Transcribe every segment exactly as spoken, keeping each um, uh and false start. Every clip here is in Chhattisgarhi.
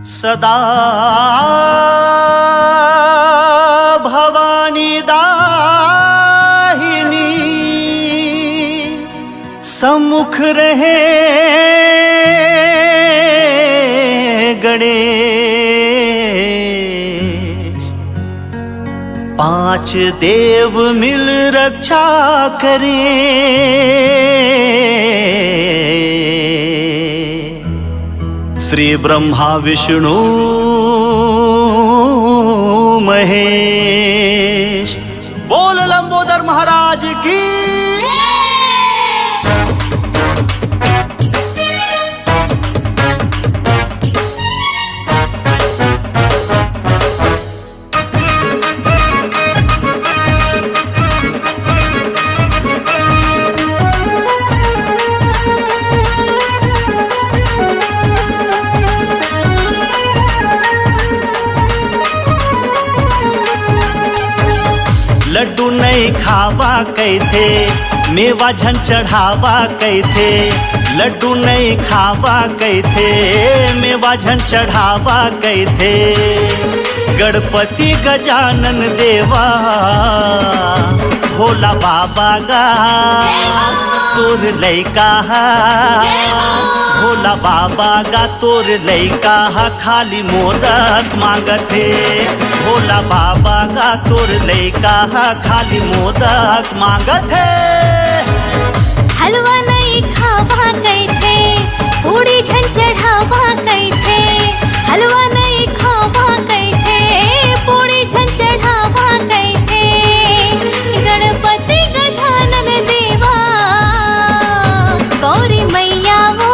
सदा भवानी दाहिनी सम्मुख रहे गणेश। पांच देव मिल रक्षा करें। श्री ब्रह्मा विष्णु महेश। बोल लंबोदर महाराज की। लड्डू नइ खावा कहिथे, मेवा झन चढ़ावा कहिथे। लड्डू नइ खावा कहिथे, मेवा झन चढ़ावा कहिथे। गणपति गजानन देवा, भोला बाबा गा तोर लइका हा। भोला बाबा गा तोर लइका हा, खाली मोदक मांगत हे। भोला बाबा गा तोर लइका हा, खाली मोदक मांगत हे। हलवा नइ खावा कहिथे, पूड़ी झन चढ़ावा कहिथे। हलवा नइ खावा कहिथे, पूड़ी झन चढ़ावा कहिथे। गणपति गजानन देवा, गौरी मैया वो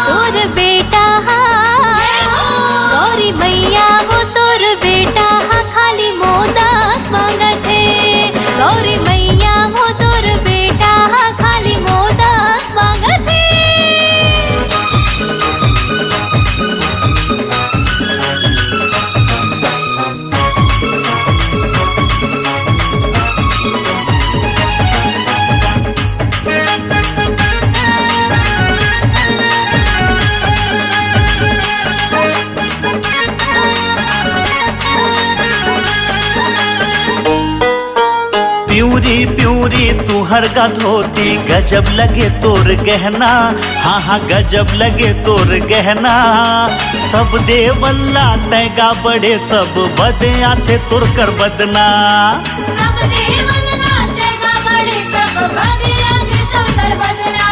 तोर बेटा हा। गौरी मैया वो तोर बेटा हा, खाली मोदक मांगत हे। गौरी मैया वो तोर बेटा हा, खाली मोदक मांगत हे। पिंवरी पिंवरी तुंहर गा धोती, गजब लगे तोर गहना। हाँ हाँ, गजब लगे तोर गहना। सब देवन ला तैं गा बड़े, सब बदे आथे तोर कर बदना। सब देवन ला तैं गा बड़े, सब बदे आथे तोर कर बदना।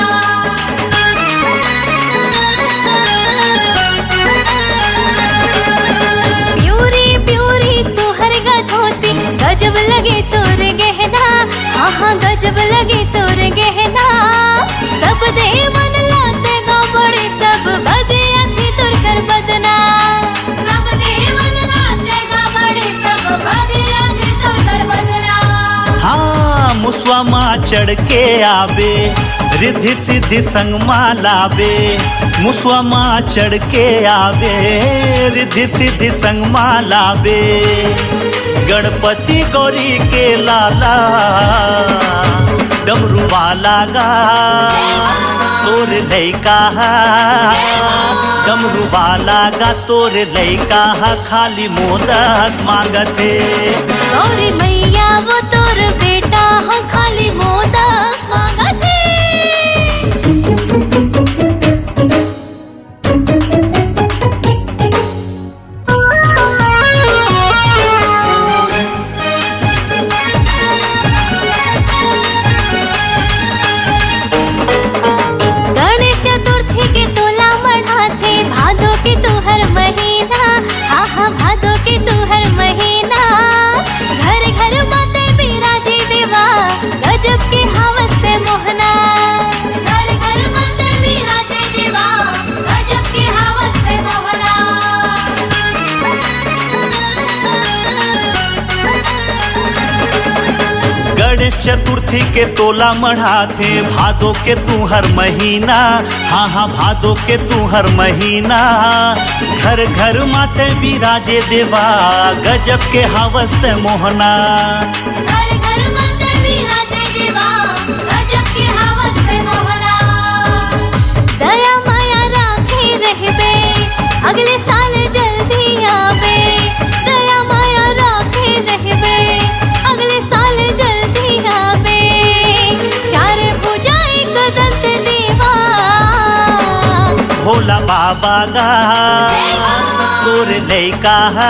पिंवरी पिंवरी तुंहर गा धोती, गजब लगे तोर गहना। हाँ हाँ, गजब लगे तोर गहना। सब देवन ला तैं गा बड़े, सब बदे आथे तोर कर बदना। सब देवन ला तैं गा बड़े, सब बदे आथे तोर कर बदना। हाँ, मुसवा मा चढ़ के आबे, रिद्धि सिद्धि संग मा लाबे। मुसवा मा चढ़ के आबे, रिद्धि सिद्धि संग मा लाबे। गणपति गौरी के लाला, डमरू वाला गा तोर लइका हा। डमरू वाला गा तोर लइका हा, खाली मोदक मांगत हे। गौरी मैया वो तोर बेटा हा, खाली मोदक मांगत हे। गणेश चतुर्थी के तोला मढ़ाथे, भादो के तुंहर महीना। हाँ हाँ, भादो के तुंहर महीना। घर घर मा तैं बिराजे देवा, गजब के हावस तैं मोहना। घर घर मा तैं बिराजे देवा, गजब के हावस तैं मोहना। गणेश चतुर्थी के तोला मढ़ाथे, भादो के तुंहर महीना। हाँ हाँ, भादो के तुंहर महीना। घर घर मा तैं बिराजे देवा, गजब के हावस तैं मोहना। घर घर मा तैं बिराजे देवा, गजब के हावस तैं मोहना। दया माया राखे रहिबे, अगले बाबा गा तोर लइका ह,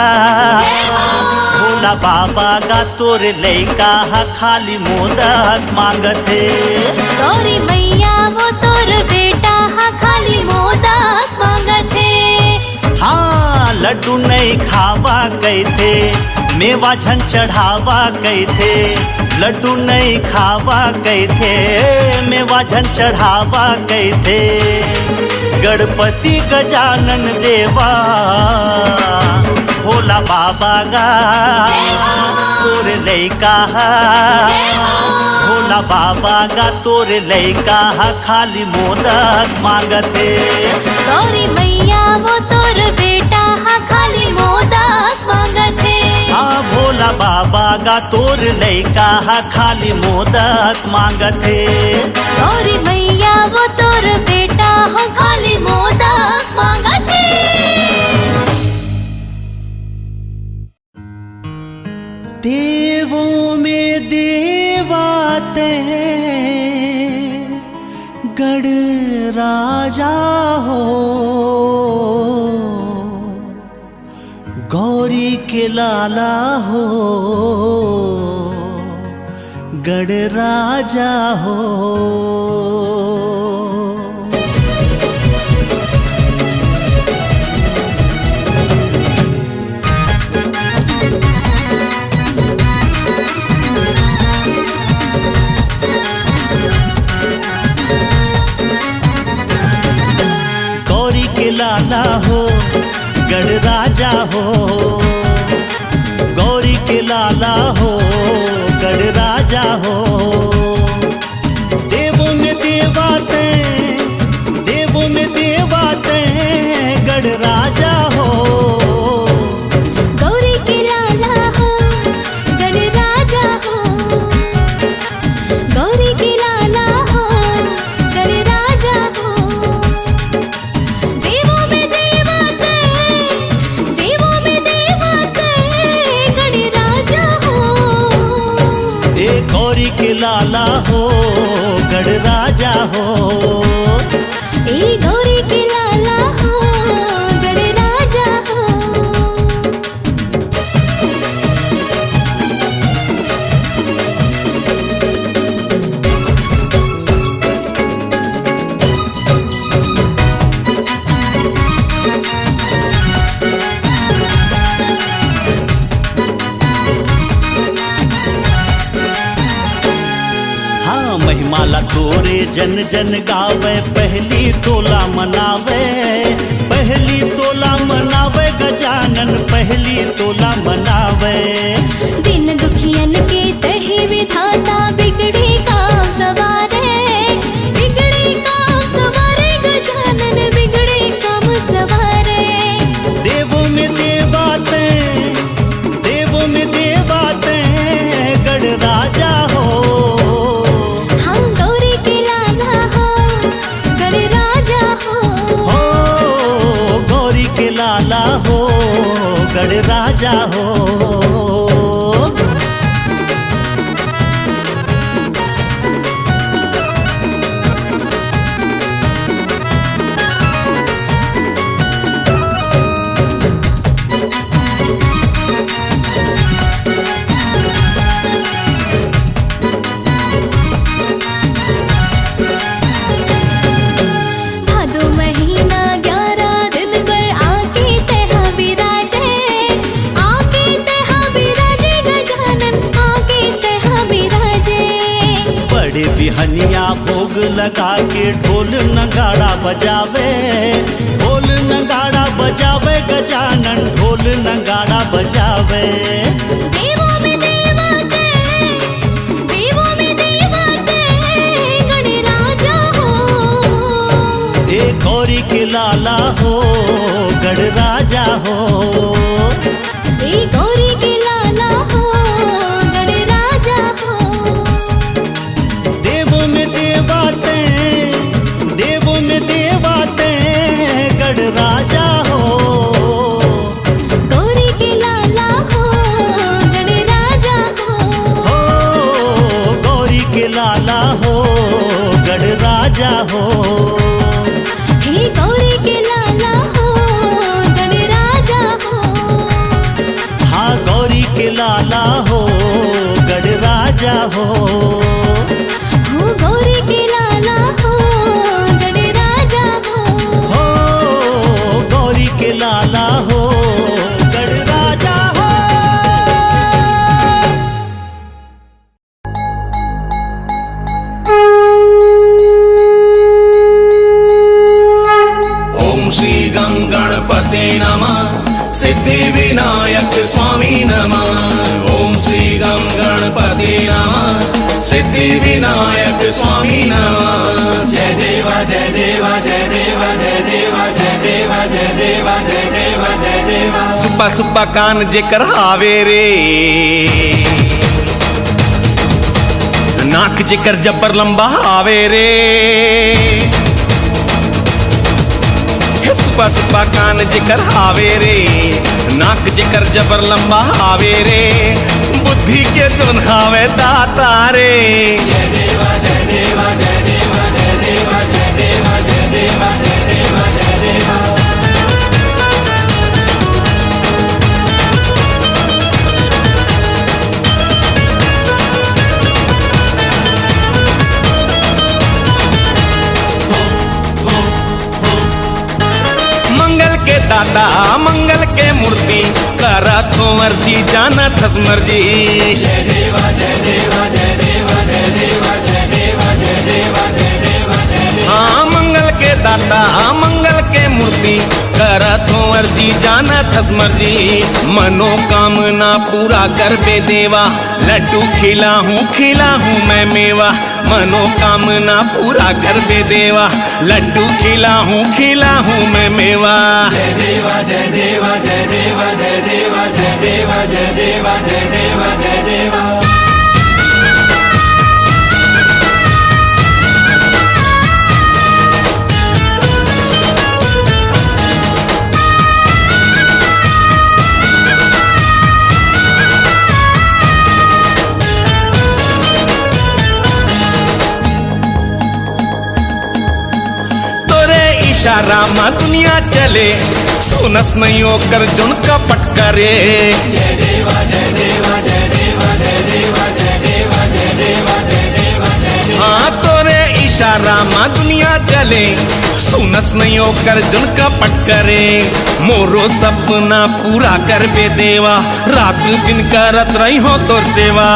भोला बाबा गा तोर लइका ह खाली मोदक मांगत हे। गौरी मैया वो तोर बेटा ह खाली मोदक मांगत हे। हाँ, लड्डू नइ खावा कहिथे, मेवा झन चढ़ावा कहिथे, लड्डू नइ खावा कहिथे, मेवा झन चढ़ावा कहिथे। गणपति गजानन देवा, भोला बाबा गा तोर लइका ह, भोला बाबा गा तोर लइका ह खाली मोदक मांगत हे। गौरी मैया वो तोर बेटा ह खाली मोदक मांगत हे। हाँ, भोला बाबा गा तोर लइका ह खाली मोदक मांगत हे। गौरी मैया वो तोर बेटा ह खाली मोदक मांगत हे। देवों में देवा तैं गढ़ राजा हो, गौरी के लाला हो, गढ़ राजा हो। गौरी के लाला हो, गढ़ राजा हो, गौरी के लाला हो, गढ़ राजा हो। देवों में देवा तैं, देवों में देवा तैं, गढ़ राजा हो। गौरी के लाला हो, गढ़ राजा हो। गौरी के लाला हो, गढ़ राजा हो। देवों में देवा तैं, देवों में देवा तैं, गढ़ राजा हो। ए गौरी के लाला हो, गढ़ राजा हो। ए गौरी के लाला हो, गढ़ राजा हो। हाँ, महिमा ला तोरे जन जन गावे, पहली तोला मनावे, पहली तोला मनावे गजानन, पहली तोला मनावे। दीन दुखियन के तैं ही विधाता, बिगड़े काम सवारे, बिगड़े काम सवारे गजानन, बिगड़े काम सवारे। देवों में देवा तैं, देवों में देवा तैं, गढ़ राजा हो। हाँ, गौरी के लाला हो, गढ़ राजा हो। हो, गौरी के लाला हो, गढ़ राजा हो। भादो महीना ग्यारह दिन बर आके तैं हा बिराजे, आके तैं हा बिराजे गजानन, आके तैं हा बिराजे। बड़े बिहनिया भोग लगा के ढोल नगाड़ा बजावे, ढोल नगाड़ा बजावे गजानन, ढोल नगाड़ा बजावे। देवों में देवा तैं, देवों में देवा तैं गढ़ राजा हो। ए गौरी के लाला हो, गढ़ राजा हो। ए गौरी के लाला हो, गढ़ राजा हो। देवों में देवा तैं, देवों में देवा तैं गढ़ राजा हो। गौरी के लाला हो, गढ़ राजा हो। हो, गौरी के लाला हो, गढ़ राजा हो। हे गौरी के लाला श्री गं गणपते नमः, सिद्धि विनायक स्वामी नमः। ओम श्री गं गणपते नमः, सिद्धि विनायक स्वामी नमः। जय देवा, जय देवा, जय देवा, जय देवा, जय देवा, जय देवा, जय देवा, जय देवा। सुपा सुपा कान जेकर हावे रे, नाक जेकर जबर लंबा हावे रे। हे सुपा सुपा कान जेकर हावे रे, नाक जेकर जबर लंबा हावे रे, बुद्धि के जोन हावे दाता रे। मंगल के दाता, मंगल के मूर्ति, करत हो अर्जी, जानत हस मर्जी। हाँ, मंगल के दाता, मंगल के मूर्ति, करत हो अर्जी, जानत हस मर्जी। मनोकामना पूरा करबे देवा, लड्डू खिलाहूँ, खिलाहूँ मैं मेवा। मनोकामना पूरा करबे देवा, लड्डू खिलाहूँ, खिलाहूँ मैं मेवा। जय देवा, जय देवा, जय देवा, जय देवा, जय देवा, जय देवा, जय देवा, जय देवा। तोरे इशारा मा दुनिया चले, सुनस नहीं ओकर जोन कपट करे। हाँ, तोरे इशारा मा दुनिया चले, सुनस नहीं ओकर जोन कपट करे। मोरो सपना पूरा करबे देवा, रात दिन करत रही हो तोर सेवा।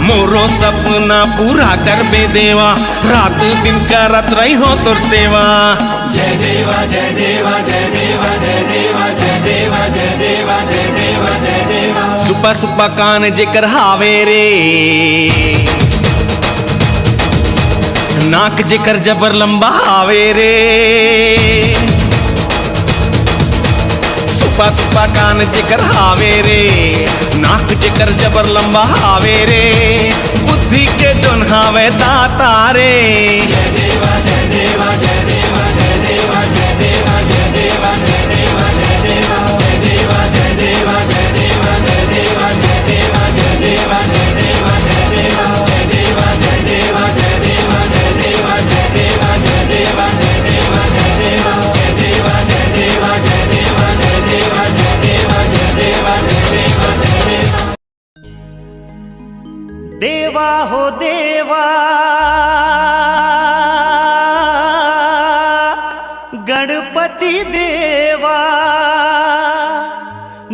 मोरो सपना पूरा करबे देवा, रात दिन करत रही हो तोर सेवा। जय देवा, जय देवा, जय देवा, जय देवा, जय देवा, जय देवा, जय देवा, जय देवा। सुपा सुपा कान जेकर हावे रे, नाक जेकर जबर लंबा हावे रे। सुपा सुपा कान जेकर हावे रे, नाक जेकर जबर लंबा हावे रे, बुद्धि के जोन हावे दाता रे। देवा हो देवा, गणपति देवा,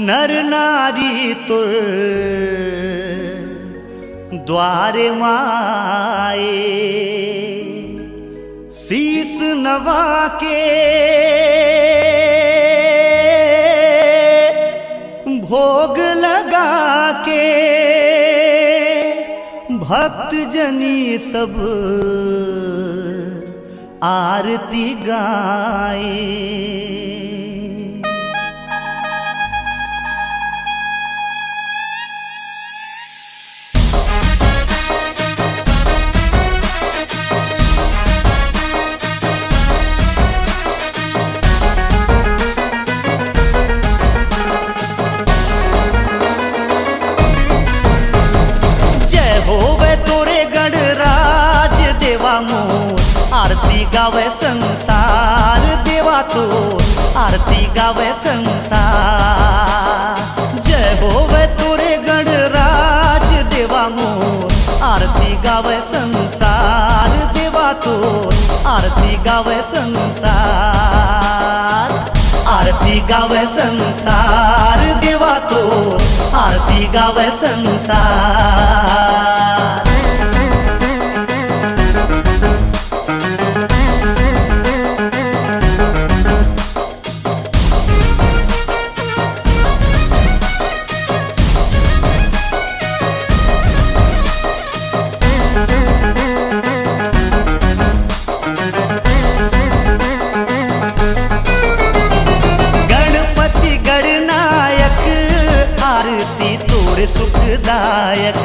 नर नारी तुर द्वार माए। शीश नवा के भोग लगा के भक्त जनी सब आरती गाए। जय होवे तोरे गणराज देवा मोर, आरती गावे संसार देवा तोर, आरती गावे संसार। जय होवे तोरे गणराज देवा मोर, आरती गावे संसार देवा तोर, आरती गावे संसार। आरती गावे संसार देवा तोर, आरती गावे संसार। दायक।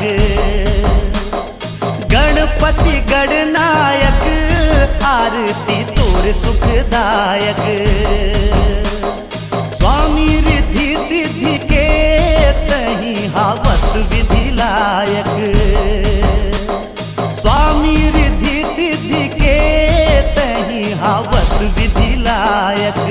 गणपति गणनायक, आरती तोर सुखदायक। स्वामी रिद्धि सिद्धि के, तहीं हावस विधि लायक। स्वामी रिद्धि सिद्धि के, तहीं हावस विधि लायक।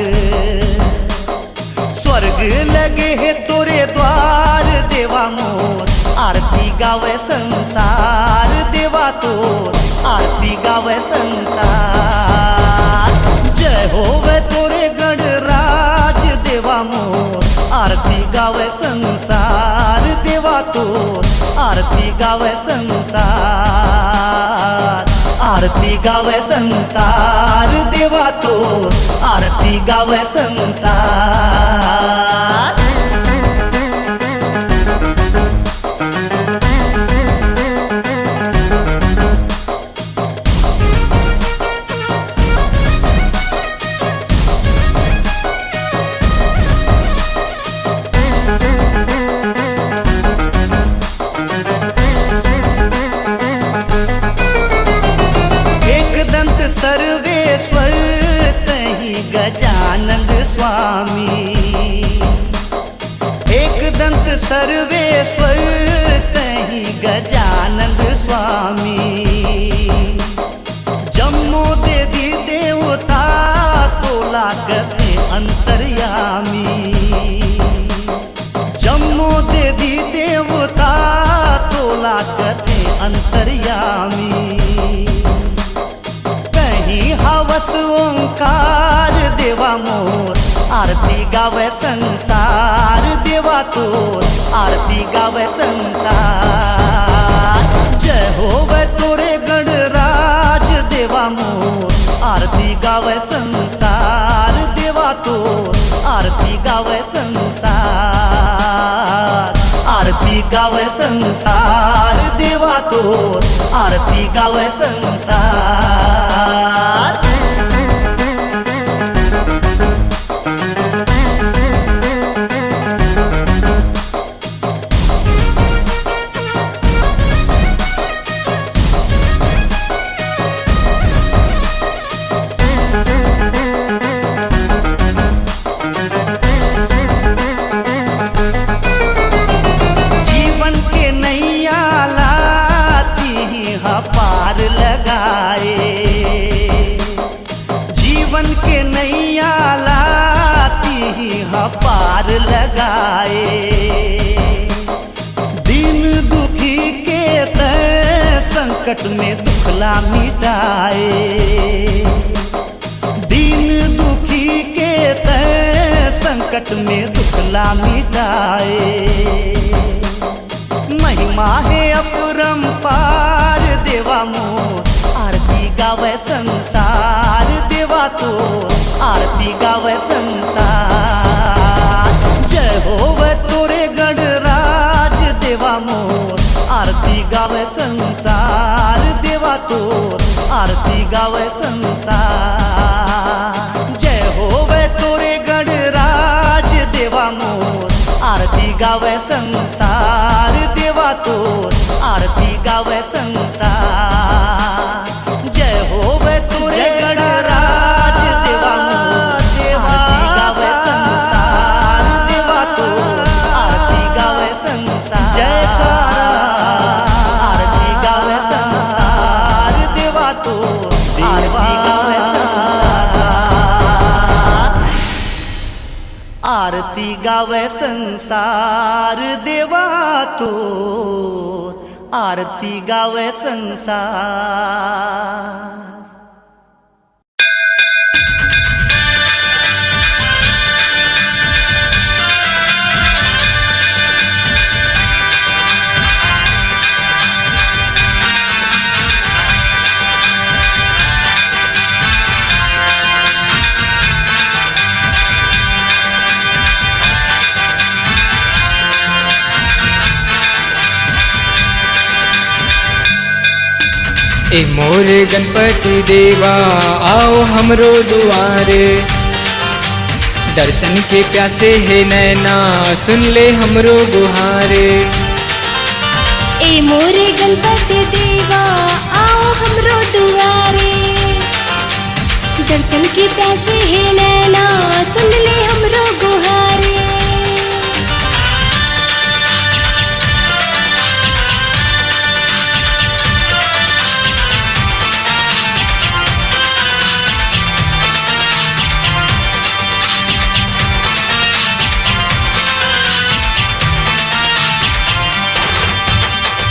स्वर्ग लगे हे तोरे द्वार देवा मोर, आरती गावे संसार देवा तोर, आरती गावे संसार। जय होवे तोरे गणराज देवा मोर, आरती गावे संसार देवा तोर, आरती गावे संसार। आरती गावे संसार देवा तोर, आरती गावे संसार। एक दंत सर्वेश्वर, तहीं गजानंद स्वामी। एक दंत सर्वेश्वर, तहीं गजानंद स्वामी। जम्मो देवी देवता, तोला कथे अंतर्यामी। जम्मो देवी देवता, तोला कथे अंतर्यामी। तहीं हावस ओंकार देवा मोर, आरती गावे संसार देवा तोर, आरती गावे संसार। जय होवे तोरे गणराज देवा मोर, आरती गावे संसार देवा तोर, आरती गावे संसार। आरती गावे संसार देवा तोर, आरती गावे संसार। जीवन के नैया ला तिहीं ह पार लगाए। जीवन के नैया ला तिहीं ह पार लगाए। दीन दुखी के तैं संकट में दुख ला मिटाए। दीन दुखी के तैं संकट में दुख ला मिटाए। महिमा हे अपरंपार देवा मोर, आरती गावे संसार देवा तोर, आरती गावे संसार। जय होवे तोरे गणराज देवा मोर, आरती गावे संसार देवा तोर, आरती गावे संसार। जय होवे तोरे गणराज देवा मोर, आरती गावे संसार देवा तोर, आरती गावे संसार। जय होवे तोरे गणराज देवा मोर, आरती गावे संसार देवा तोर, आरती गावे संसार। जयकारा। आरती गावे संसार देवा तोर, आरती गावे संसार। आरती गावे संसार देवा तोर, आरती गावे संसार। ए मोर गणपति देवा, आओ हमरो दुआरे। दर्शन के प्यासे हे नैना, सुन ले हमरो गुहारे। ए मोरे गणपति देवा, आओ हमरो दुआरे। दर्शन के प्यासे हे नैना, सुन ले हमरो गुहारे।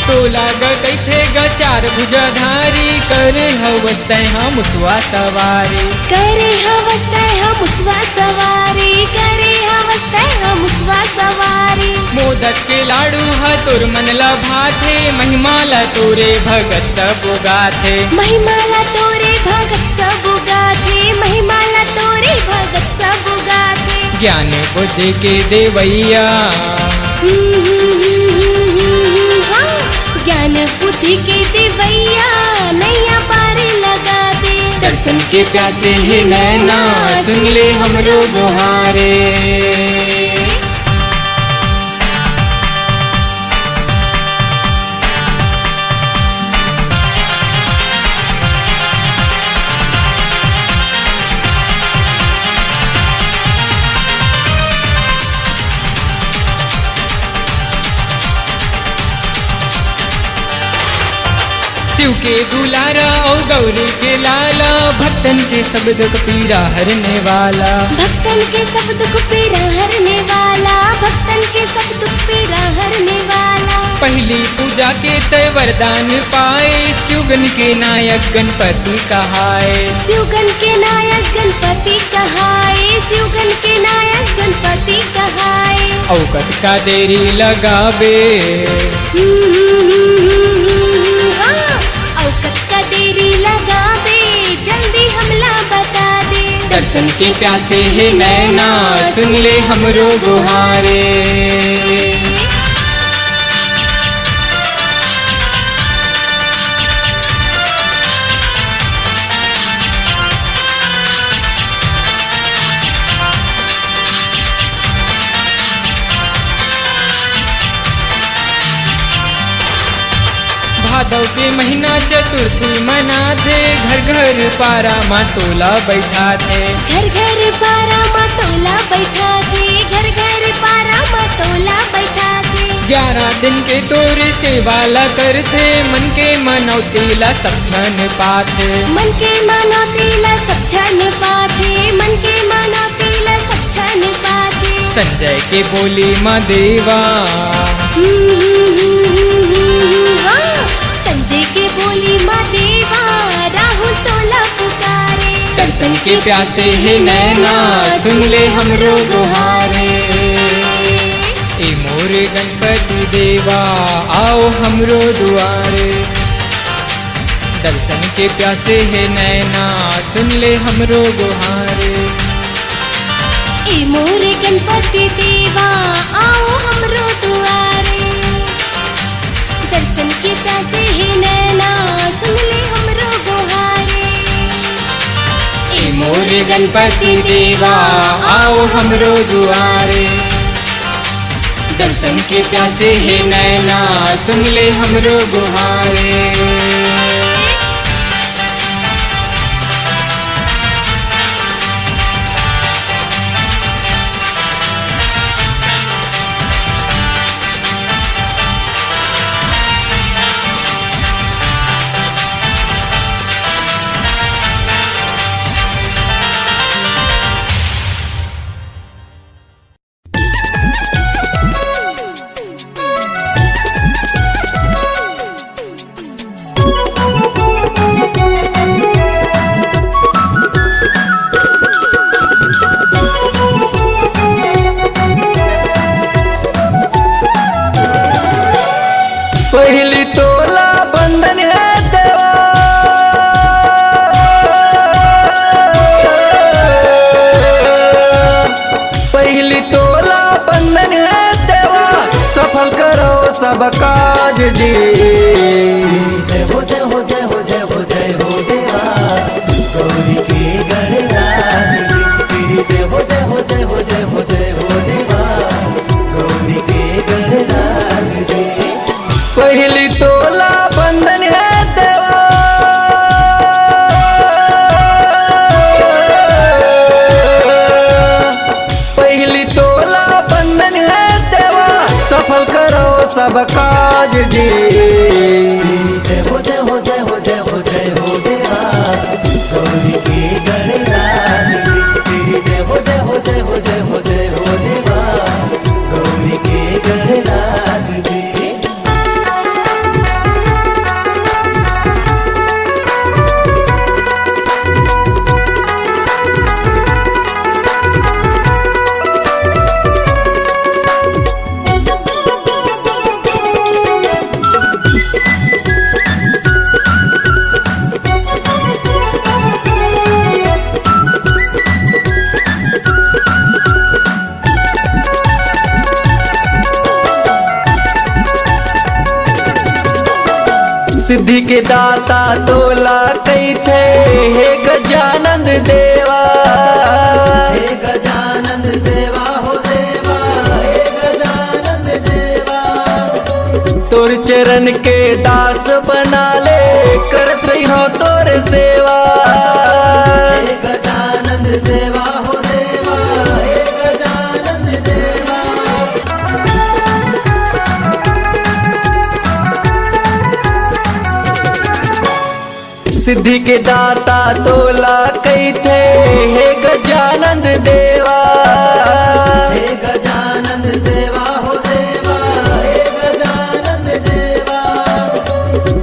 तोला ग कहिथे ग चार भुजाधारी, करे हवस तैं ह मुसवा सवारी। करे हवस तैं ह मुसवा सवारी, करे हवस तैं ह मुसवा सवारी। मोदक के लाडू ह तोर मन ल भाथे, महिमा ल तोरे भगत सब गाथे। महिमा ल तोरे भगत सब गाथे, महिमा ल तोरे भगत सब गाथे। ज्ञान बुद्धि के देवैया। हम्म, हम्म, हम्म, हम्म, हम्म, हम्म, हाँ। ज्ञान बुद्धि के देवैया, नैया पार लगा दे। दर्शन के प्यासे हे नैना, सुन ले हमरो गुहारे। शिव के दुलारा अउ गौरी के लाला, भक्तन के सब दुख पीरा हरने वाला। भक्तन के सब दुख पीरा हरने वाला, भक्तन के सब दुख पीरा हरने वाला। पहली पूजा के तय वरदान पाए, शिवगन के नायक गणपति कहाए। शिवगन के नायक गणपति कहाए, शिवगन के नायक गणपति कहाए। अउ कतका देरी लगाबे। हम्म, हम्म, हम्म, हम्म, हम्म, हाँ। अउ कतका देरी लगाबे, जल्दी हमला बता दे। दर्शन के प्यासे हे नैना, सुन ले हमरो गुहारे। भादव के महीना चतुर्थी मनाथे, घर घर पारा म टोला बैठाथे। घर घर पारा म टोला बैठाथे, घर घर पारा म टोला बैठाथे। ग्यारह दिन के तोर सेवा ला करथे, मन के मनौती ला सब झन पाथे। मन के मनौती ला सब झन पाथे, मन के मनौती ला सब झन पाथे। संजय के बोली म देवा। हम्म, हम्म, हम्म, हम्म, हम्म, हम्म, हाँ। संजय के बोली म देवा, राहुल टोला पुकारे। दर्शन के प्यासे हे नैना, सुन ले हमरो गुहारे। ए मोर गणपति देवा, आओ हमरो दुआरे। दर्शन के प्यासे हे नैना, सुन ले हमरो गुहारे। ए मोर गणपति देवा, आओ हमरो दुआरे। दर्शन के प्यासे हे नैना, सुन ले हमरो गुहारे। ए मोर गणपति देवा, आओ हमरो दुआरे। दर्शन के प्यासे हे नैना, सुन ले हमरो गुहारे। पहिली तोला बंदन हे देवा, पहिली तोला बंदन हे देवा, सफल करो सब काज जी। जय हो, जय हो, जय हो, जय हो, जय हो देवा, गौरी के गणराज जी। जय हो, जय हो, जय हो, जय हो, जय हो देवा, गौरी के गणराज जी। पहिली सब काज जी। तेरी जय हो, जय हो, जय हो, जय हो, जय हो देवा, गौरी के गणराज जी। तेरी जय हो, जय हो, जय हो, जय हो, जय हो देवा, गौरी के गणराज जी। सिद्धि के दाता तोला कहिथे, हे गजानंद देवा। हे गजानंद देवा हो देवा, हे गजानंद देवा। तोर चरण के दास बना ले, करत रहिहौं तोर सेवा। हे गजानंद देवा हो देवा, हे गजानंद देवा। सिद्धि के दाता तोला कहिथे, हे गजानंद देवा। हे गजानंद देवा हो देवा, हे गजानंद देवा।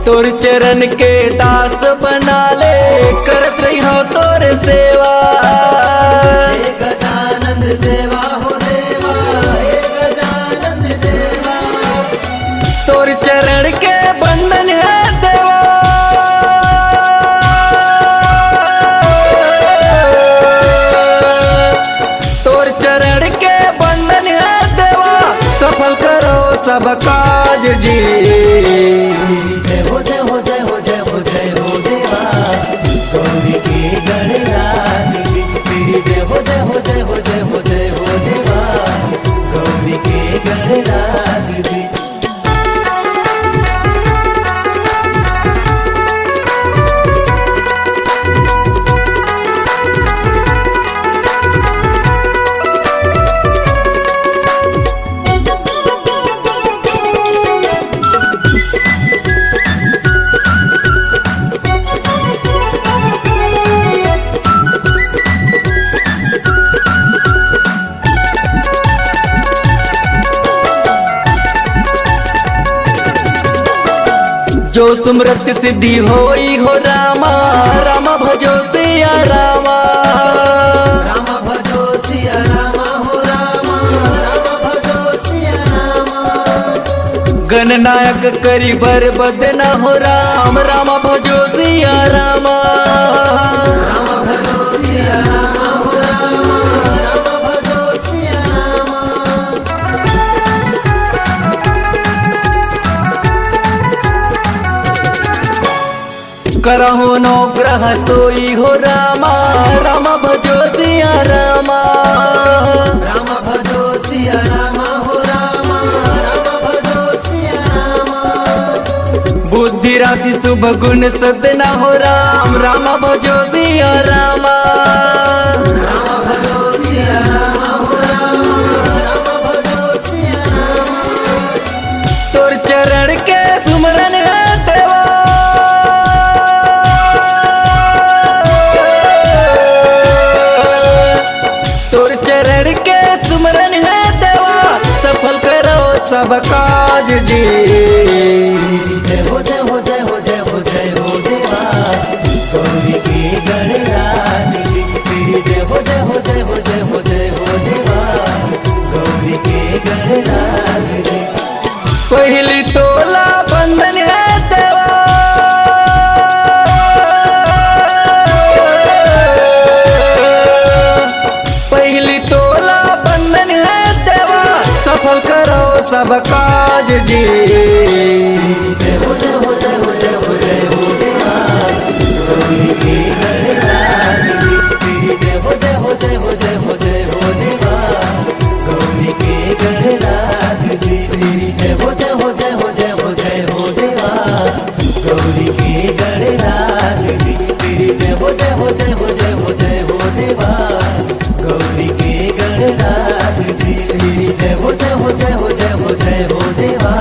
तोर चरण के दास बना ले, करत रहिहौं तोर सेवा। हे गजानंद देवा हो देवा, हे गजानंद देवा। तोर चरण के बंधन हे देवा। तोर चरण के बंधन हे देवा, सफल करो सब काज जी। जय हो, जय हो, जय हो, जय हो, जय हो देवा, गौरी के गणराज जी। तेरी जय हो, जय हो, जय हो, जय हो, जय हो देवा, गौरी के गणराज जी। जो सुमरत सिद्धि होई हो रामा, रामा भजो सिया रामा। रामा भजो सिया रामा हो रामा, रामा भजो सिया रामा। गणनायक करी बर बदना हो राम, रामा भजो सिया रामा। रामा भजो सिया रामा हो रामा, रामा भजो सिया रामा। करहु नौ ग्रह सोई हो रामा, रामा भजो सिया रामा। रामा भजो सिया रामा हो रामा, रामा भजो सिया रामा। बुद्धि राशि शुभ गुण सदना हो राम, रामा भजो सिया रामा। रामा भजो सिया रामा हो रामा, रामा भजो सिया रामा। तोर चरण के सुमरन हे देवा। तोर चरण के सुमरन हे देवा, सफल करो सब काज जी। जय हो, जय हो, जय हो, जय हो, जय हो देवा, गौरी के गणराज जी। तेरी जय हो, जय हो, जय हो, जय हो, जय हो देवा, गौरी के गणराज जी। पहिली तोला बंधन हे देवा। पहिली तोला बंधन हे देवा, सफल करो सब काज जी। जय हो, जय हो, जय हो, जय हो, जय हो देवा, गौरी के गणराज जी। तेरी जय हो, जय हो, जय हो, जय हो, जय हो देवा, गौरी के गणराज जी। तेरी जय हो, जय हो, जय हो, जय हो, जय हो देवा, गौरी के गणराज जी। तेरी जय हो, जय हो, जय हो, जय हो, जय हो देवा, गौरी के गणराज जी। तेरी जय हो, जय हो, जय हो, जय हो, जय हो देवा,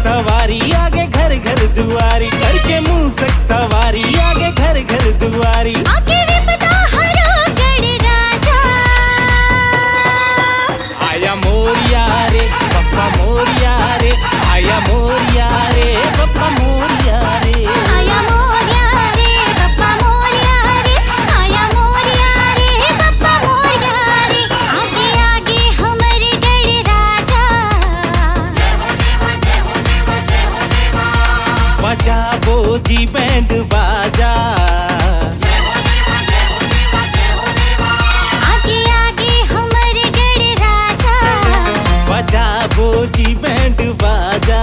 सवारी आगे घर घर दुआरी, करके मूसक सवारी आगे घर घर दुआरी। आगे विपदा हरो गणराजा। आया मोरया रे बप्पा मोरया रे, आया मोरया रे बप्पा मोरया रे। आया मोरया रे बप्पा मोरया रे, आया मोरया रे बप्पा मोरया रे। आगे आगे हमर गणराजा। बजाबो जी बैंड बाजा। आगे आगे हमर गणराजा। बजाबो जी बैंड बाजा।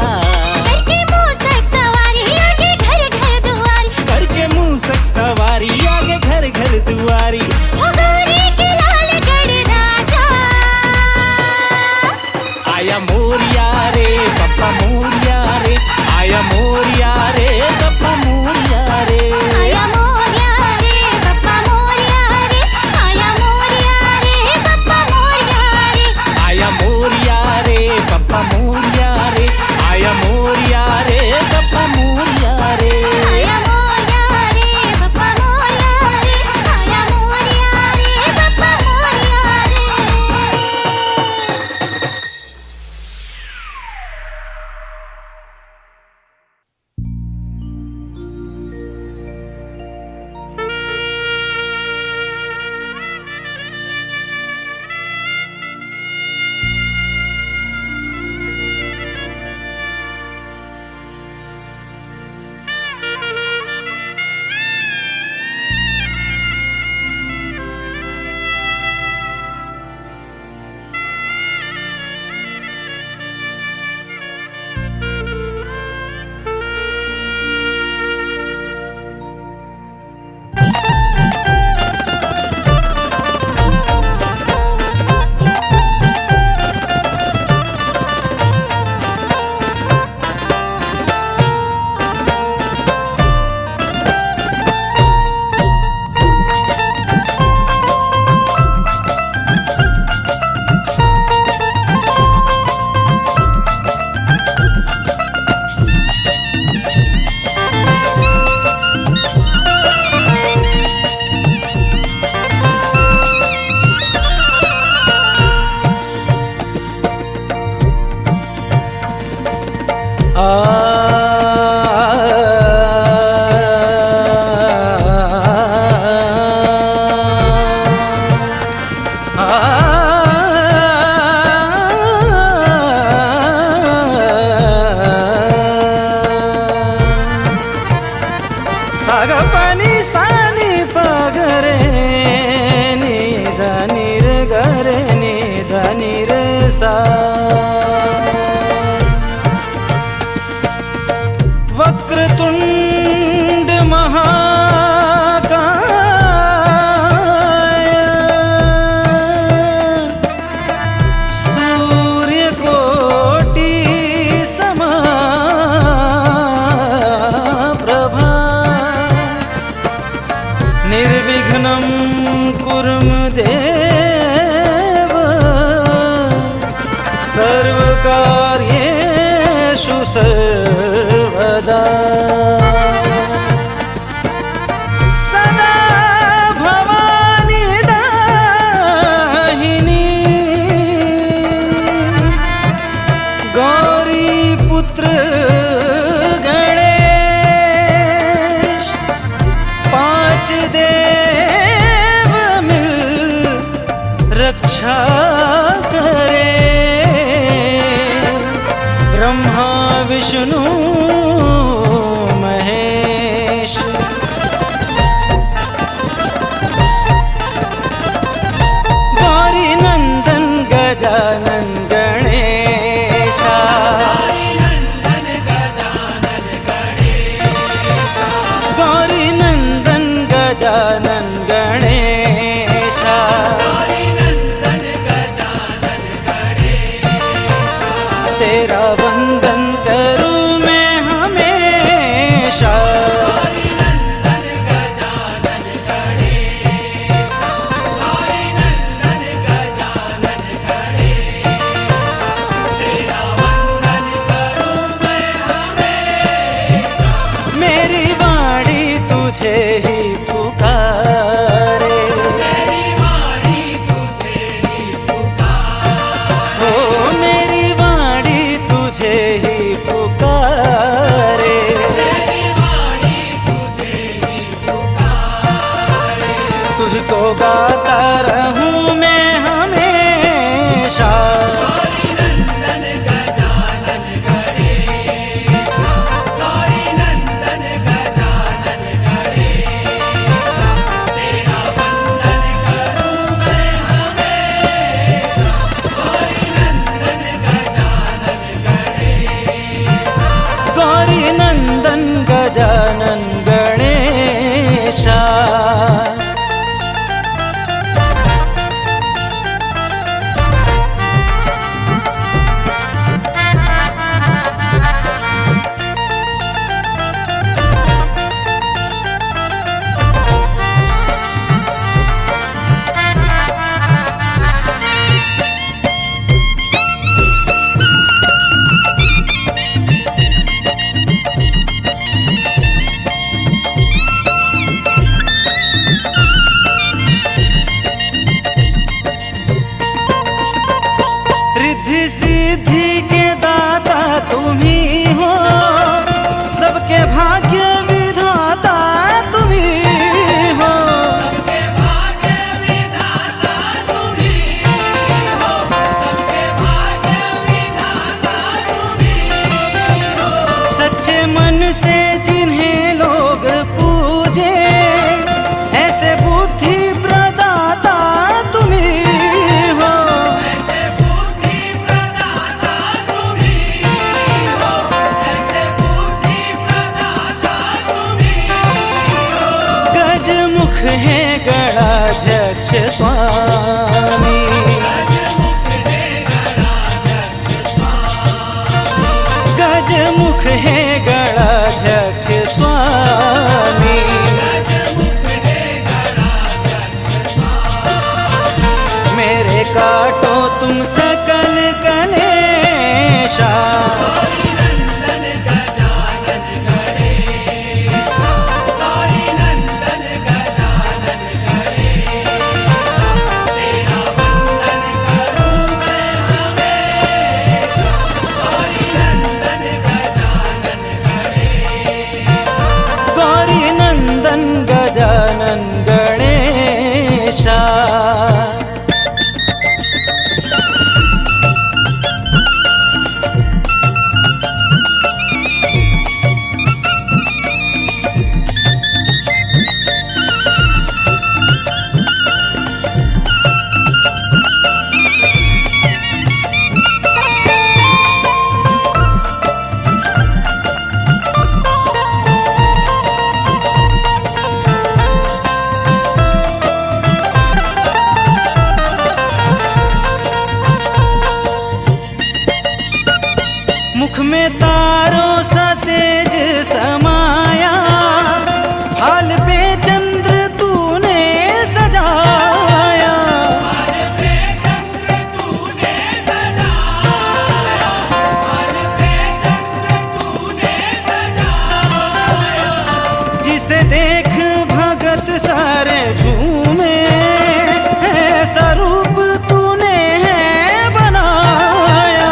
करके मूसक सवारी आगे घर घर दुआरी। करके मूसक सवारी आगे घर घर दुआरी। हो गौरी के लाल गणराजा। आया मोरया रे बप्पा मोरया रे, आया मोरया रे बप्पा मोरया रे। आया मोरया रे बप्पा मोरया रे, आया मोरया रे बप्पा मोरया रे। आया मोरया रे बप्पा मोरया रे, आया मोरया रे बप्पा मोरया रे। आया मोरया रे बप्पा मोरया रे, आया मोरया रे बप्पा मोरया रे। सागा पानी सानी पगरे नी दानी रे गरे नी दानी रे सा। वक्रतुंड महाकाय सूर्यकोटि समाप्रभा। निर्विघ्नं कुरु मे देव सर्वकार्येषु सर्वदा। सदा भवानी दाहिनी गौरी पुत्र गणेश पांच देव मिल रक्षा करे। ब्रह्मा विष्णु महेश गौरी नंदन गजानन गणेशा। गौरी नंदन गजानन गणेशा। तेरा वंदन करूं मैं हमेशा। मुख हे गणाध्यक्ष स्वामी। मेरे काटो तुम सकल कलेशा। गौरी नंदन गजानन गणेशा। मुख में तारों सा तेज समाया, हाल पे चंद्र तूने सजाया। जिसे देख भगत सारे झूमे, ऐसा रूप तूने है बनाया।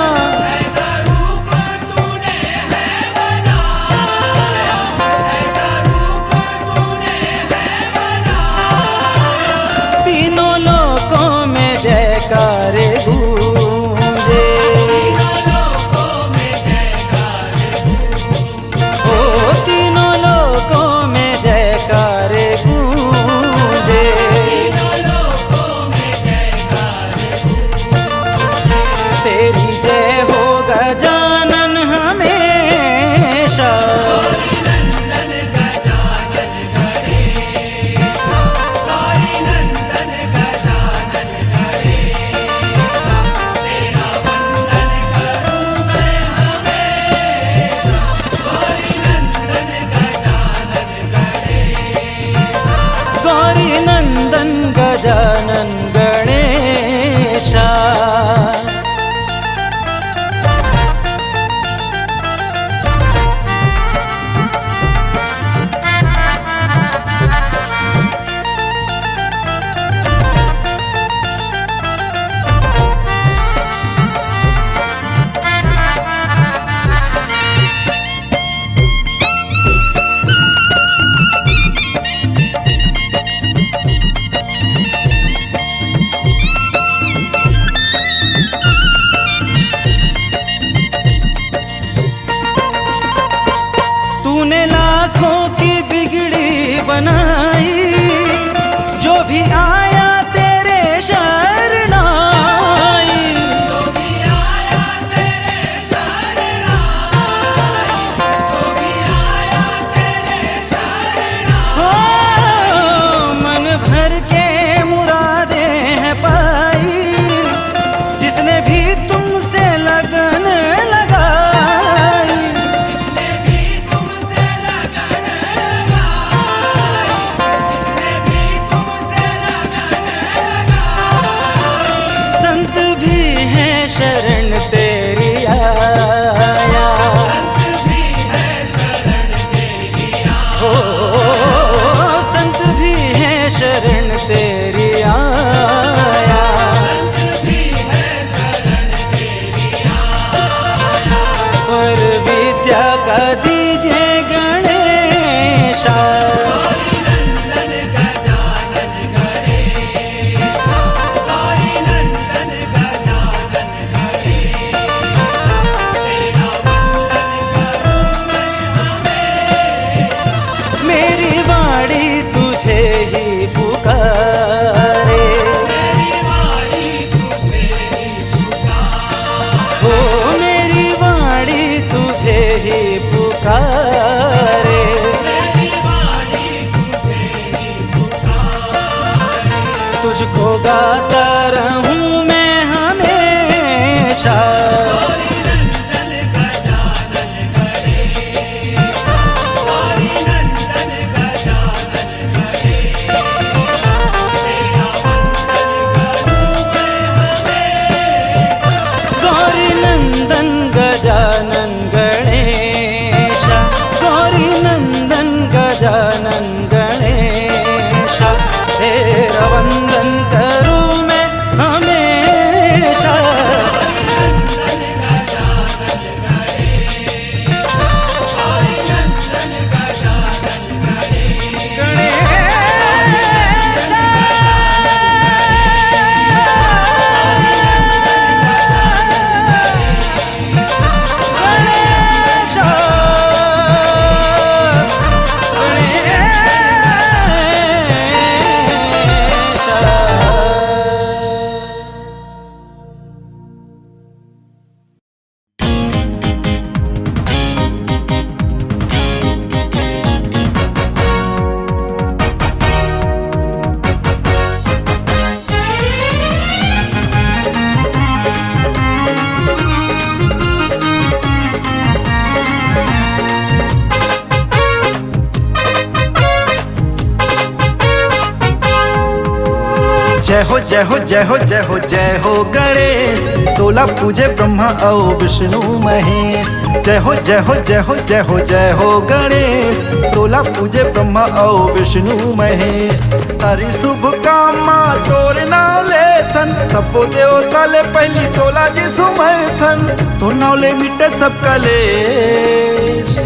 जय हो, जय हो, जय हो, जय हो, जय हो गणेश, तोला पूजे ब्रह्मा अउ विष्णु महेश। जय हो, जय हो, जय हो, जय हो, जय हो गणेश, तोला पूजे ब्रह्मा अउ विष्णु महेश। सारी शुभ कामना तोर नाव लेथन, सबो देवता ले पहिली तोला जी सुमरथन, तोर नाव ले मिटे सब कलेश।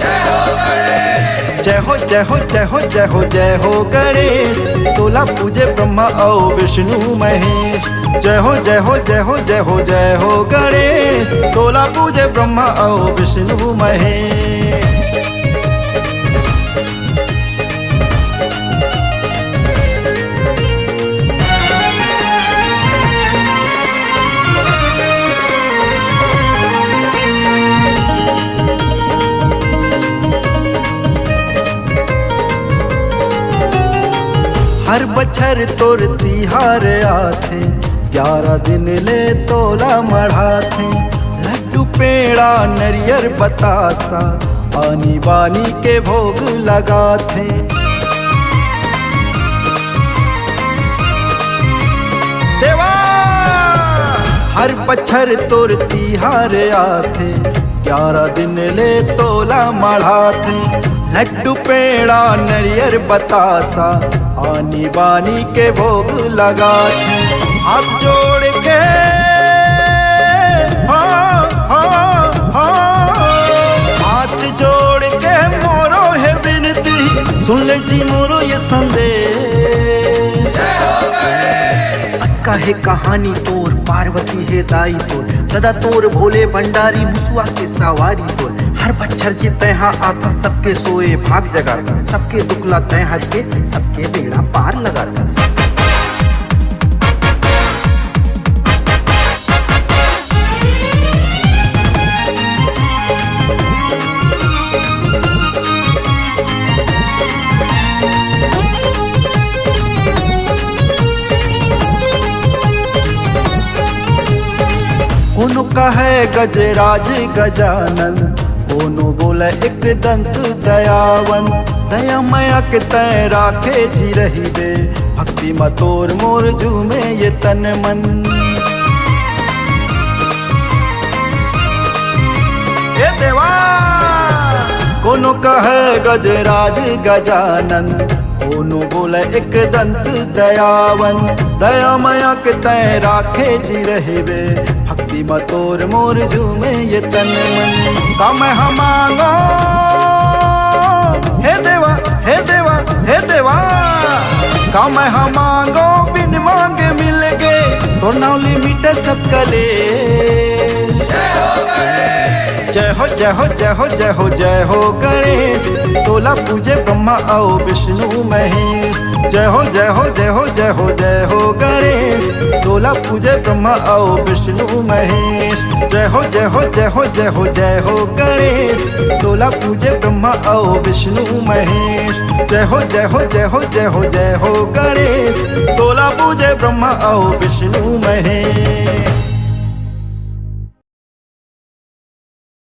जय हो, जय हो, जय हो, जय हो, जय हो गणेश, तोला पूजे ब्रह्मा अउ विष्णु महेश। जय हो, जय हो, जय हो, जय हो, जय हो गणेश, तोला पूजे ब्रह्मा अउ विष्णु महेश। हर बछर तोर तिहार आथे, ग्यारह दिन ले तोला मढ़ाथे। लड्डू, पेड़ा, नरियर, बतासा, आनी बानी के भोग लगाथे। देवा, हर बछर तोर तिहार आथे, ग्यारह दिन ले तोला मढ़ाथे। लड्डू, पेड़ा, नरियर, बतासा, आनी बानी के भोग लगाथे। हाथ जोड़ के, हाँ, हाँ, हाँ, हाथ जोड़ के मोरो हे विनती, सुन ले जी मोरो ये संदेश। अतका हे कहानी तोर, पार्वती हे दाई तोर, सदा तोर भोले भंडारी मुसुआ के सवारी तोर। हर बच्छर के तैहा आथस, सबके सोए भाग जगाथस, सबके दुख ला तैं हर के, सबके बेड़ा पार लगाथस। कोनो कहय गजराज गजानन, कोनो बोलय एक दंत दयावन। दया मया के तैं राखे जी रहिबे, भक्ति म तोर मोर झूमे ये तन मन। ए देवा, कोनो कहय गजराज गजानन, कोनो बोलय एक दंत दयावन। दया मया के तैं राखे जी रहिबे, भक्ति म तोर मोर झूमे ये तन मन। का मैं ह मांगो, हे देवा, हे देवा, हे देवा, का मैं ह मांगो बिन मांगे मिल गे, तोर नाव ले मिटे सब कलेश। जय हो, जय हो, जय हो, जय हो, जय हो गणेश, तोला पूजे ब्रह्मा अउ विष्णु महेश। जय हो, जय हो, जय हो, जय हो, जय हो गणेश, तोला पूजे ब्रह्मा अउ विष्णु महेश। जय हो, जय हो, जय हो, जय हो, जय हो गणेश, तोला पूजे ब्रह्मा अउ विष्णु महेश। जय हो, जय हो, जय हो, जय हो, जय हो गणेश, तोला पूजे ब्रह्मा अउ विष्णु महेश।